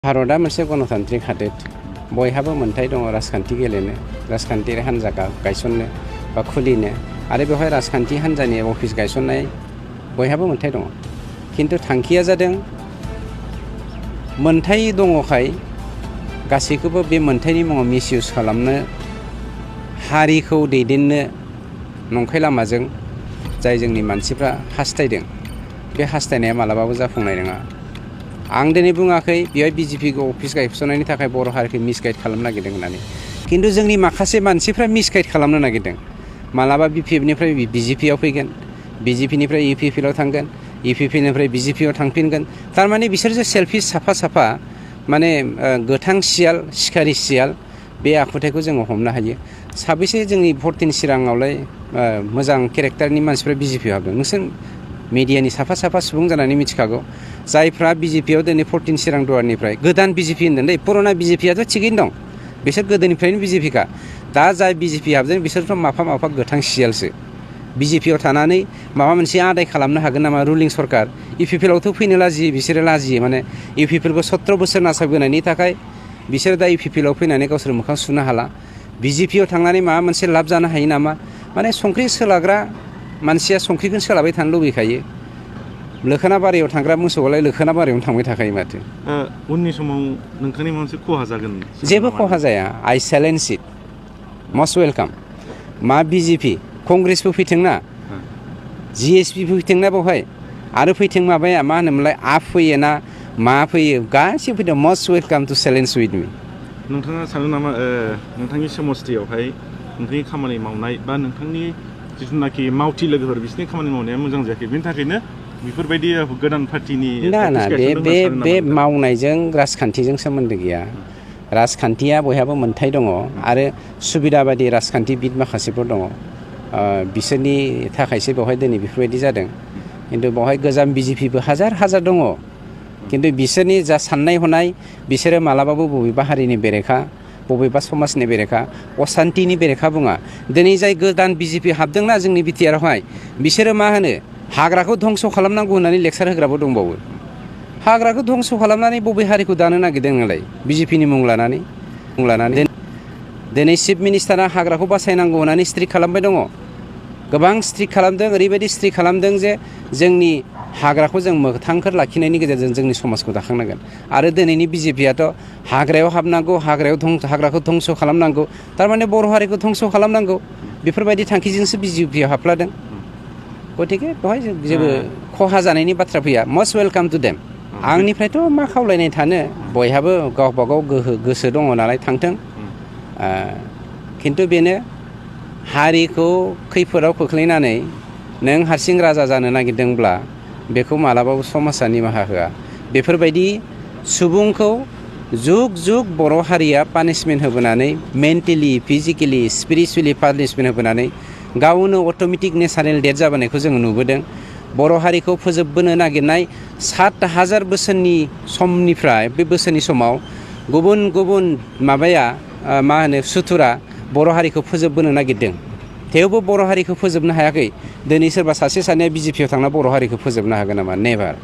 भारतआ मोनसे गणतान्त्रिक हादोर बयहाबो मोन्थाय दङ राजखान्थि गेलेनो राजखान्थियारि हान्जा गायसननो बा खुलिनो आरो बेवहाय राजखान्थि हान्जानि अफिस गायसननाय बयहाबो मोन्थाय दङ किन्तु थांखिया जादों मोन्थाय दङखाय गासैखौबो बे मोन्थायनि मुङाव मिसइउज खालामनो हारिखौ दैदेननो नंखाय लामाजों जाय जोंनि मानसिफ्रा हास्थायदों बे हास्थायनाया मालाबाबो जाफुंनाय नङा। आं दिनै बुङाखै बेवहाय बिजेपिखौ अफिस गायसननायनि थाखाय बर' हारिखौ मिसगाइड खालामनो नागिरदों होननानै किन्तु जोंनि माखासे मानसिफ्रा मिसगाइड खालामनो नागिरदों। मालाबा बिपिएफनिफ्राय बिजेपिआव फैगोन, बिजेपिनिफ्राय इउपिपिएलआव थांगोन, इउपिपिनिफ्राय बिजेपिआव थांफिनगोन। थारमाने बिसोरसो सेल्फिश साफा माने गोथां सियाल सिखारि सियाल बे आखुथायखौ जोङो हमनो हायो। साबेसे जोंनि 14 चिराङावलाय मोजां केरेक्टारनि मानसिफ्रा बिजेपिआव हाबदों नोंसोर मिडियानि साफा सुबुं जानानै मिथिखागौ। जायफ्रा बिजेपिआव दिनै 14 चिरां दुवारनिफ्राय गोदान बिजेपि होनदों दै पुराना बिजेपिआथ' थिगैनो दं बिसोर गोदोनिफ्रायनो बिजेपिखा। दा जाय बिजेपि हाबदों बिसोरथ' माफा गोथां सियालसो। बिजेपिआव थानानै माबा मोनसे आदाय खालामनो हागोन नामा रुलिं सरकार इउपिपिएलआवथ' फैनो लाजियो बिसोरो लाजियो माने इउपिपिएलखौ 17 बोसोर नासयबोनायनि थाखाय बिसोर दा इउपिपिएलआव फैनानै गावसोर मोखां सुनो हाला। बिजेपिआव थांनानै माबा मोनसे लाब जानो हायो नामा माने संख्रि सोलाग्रा मानसिया संख्रिखौनो सोलाबाय थानो लुबैखायो। लोखोना बारियाव थांग्रा मोसौआलाय लोखोना बारियावनो थांबाय थाखायो माथो। उननि समाव नोंथांनि मोनसे खहा जागोन? जेबो खहा जाया। आइ चेलेन्ज इट मस्ट वेलकाम। मा बिजेपि कंग्रेसबो फैथोंना जिएसपिबो फैथोंना बेवहाय आरो फैथों माबाया मा होनोमोनलाय आप फैयो ना मा फैयो गासिबो फैदों must welcome to challenge with me. नोंथाङा सानो नामा नोंथांनि समस्थियावहाय नोंथांनि खामानि मावनाय बा नोंथांनि जिथुनाखि मावथि लोगोफोर बिसोरनि खामानि मावनाया मोजां जायाखै बेनि थाखायनो बेफोरबायदि गोदान पार्टिनि ना बे मावनायजों राजखान्थिजों सोमोन्दो गैया। राजखान्थिया बयहाबो मोन्थाय दङ आरो सुबिदा बायदि राजखान्थिबिद माखासेफोर दङ बिसोरनि थाखायसो बेवहाय दिनै बेफोरबायदि जादों। किन्तु बेवहाय गोजाम बिजेपिबो हाजार दङ किन्तु बिसोरनि जा साननाय हनाय बिसोरो मालाबाबो बबेबा हारिनि बेरेखा बबेबा समाजनि बेरेखा असान्तिनि बेरेखा बुङा। दिनै जाय गोदान बिजेपि हाबदोंना जोंनि बिटिआरआवहाय बिसोरो मा होनो हाग्राखौ धंस' खालामनांगौ होननानै लेक्सार होग्राबो दंबावो। हाग्राखौ धंस' खालामनानै बबे हारिखौ दानो नागिरदों नोंलाय बिजेपिनि मुं लानानै दिनै चिफ मिनिस्टारा हाग्राखौ बासायनांगौ होननानै स्ट्रिक खालामबाय दङ। गोबां स्ट्रिक खालामदों ओरैबायदि स्ट्रिक खालामदों जे जोंनि हाग्राखौ जों मोगथांखोर लाखिनायनि गेजेरजों जोंनि समाजखौ दाखांनांगोन। आरो दिनैनि बिजेपिआथ' हाग्रायाव हाबनांगौ हाग्राखौ धंस' खालामनांगौ थारमाने बर' हारिखौ धंस' खालामनांगौ बेफोरबायदि थांखिजोंसो बिजेपिआव हाबफ्लादों। गतिके बेवहाय जेबो खहा जानायनि बाथ्रा फैया। Must welcome to them. आंनिफ्रायथ' मा खावलायनाय थानो बयहाबो गावबागाव गोसो दङ नालाय थांथों। किन्तु बेनो हारिखौ खैफोदाव खोख्लैनानै नों हारसिं राजा जानो नागिरदोंब्ला बेखौ मालाबाबो समाजा निमाहा होआ। बेफोरबायदि सुबुंखौ जुग बर' हारिया पानिशमेन्ट होबोनानै मेन्टेलि फिजिकेलि स्पिरिचुवेलि पानिशमेन्ट होबोनानै गावनो अट'मेटिक नेचारेल डेथ जाबोनायखौ जोङो नुबोदों। बर' हारिखौ फोजोबबोनो नागिरनाय 7,000 बोसोरनि समनिफ्राय बे बोसोरनि समाव गुबुन माबाया मा होनो सुथुरा बर' हारिखौ फोजोबबोनो नागिरदों। थेवबो बर' हारिखौ फोजोबनो हायाखै। दिनै सोरबा सासे सानैया बिजेपिआव थांना बर' हारिखौ फोजोबनो हागोन नामा? नेभार।